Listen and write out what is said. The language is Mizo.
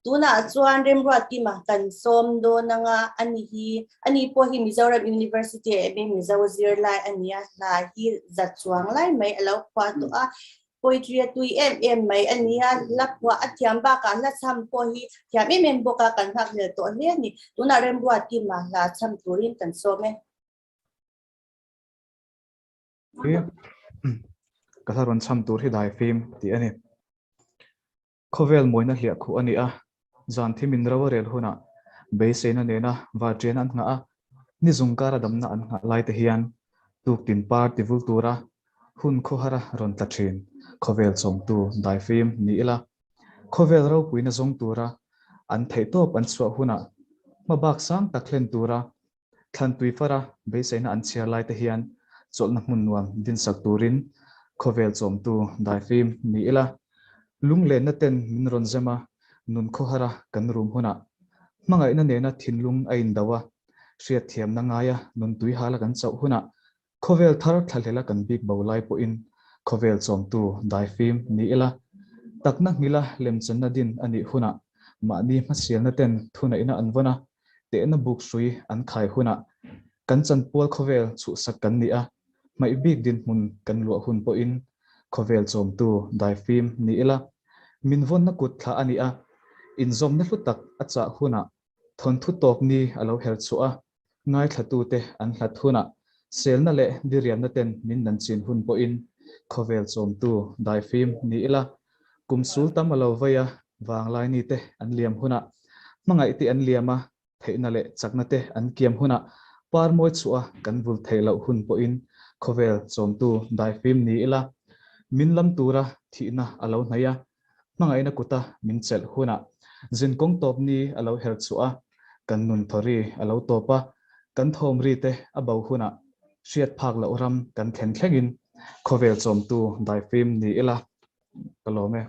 Tunah chuan Remruatkima kan sawm dawn anga ani hi ani pawh hi Mizoram University ah MA Mizo zirlai a ni a, hla hi za chuang lai mai a lo phuah tawh a, poetry a tui em em mai a ni a, hla phuah a thiam bakah hla chham pawh hi thiam em em bawk a, kan nghakhlel tawh hle a ni. Tunah Remruatkima hla chham turin kan sawm e. Ka hla rawn chham tur hi daifim tih a ni. Khawvel mawina hliah khuh a ni a, zan thim in ro a rel hunah beiseina nena varṭian an nghah a, ni zung kara damna an nghah lai te hian tuktin par ti vul tura hun khawhara rawn tla ṭhin khawvel chawmtu daifim ni ila, khawvel ropuina zawng tura an theihtawp an chhuah hunah hmabak sang tak hlen tura Thlan tui fara beiseina an chhiar lai te hian chawlhna hmun nuam dinsak turin khawvel chawmtu daifim ni ila, lunglenna ten min rawn zem a, nun khawhara kan rum hunah hmangaihna nena thinlung a indo a, hriatthiamna ngaia nun tui hala kan chauh hunah Khawvel thar thlahlela kan bik bo lai pawhin khawvel chawmtu daifim ni ila, takna nghila lemchanna din a nih hunah mahni hmasialna ten thuneihna an vawn a, tehna buk hrui an khai hunah kan chanpual khawvel chhuhsak kan ni a, hmaih bik dinhmun kan luah hun pawhin khawvel chawmtu daifim ni ila, min vawnna kut thlah a nih a, inzawmna hlu tak a chah hunah thawnthu tawp ni a lo her chhuah a, Ngaithlatute an hlat hunah selna leh diriamna ten min nan chin hun pawhin khawvel chawmtu daifim ni ila, kum sul tam a lo vei a, vanglai ni te an liam hunah, hmangaih te an liam a, theihna leh chakna te an kiam hunah, par mawi chhuah a kan vul theih loh hun pawhin khawvel chawmtu daifim ni ila, min lam tura thihna a lo hnaih a, Hmangaihna kuta min chelh hunah zinkawng tawp ni a lo her chhuah a, kan nun thaw ri a lo tawp a, kan thawm ri te a bo hunah hriat phak loh ram kan thlen thlengin khawvel chawmtu daifim ni ila ka lawm e.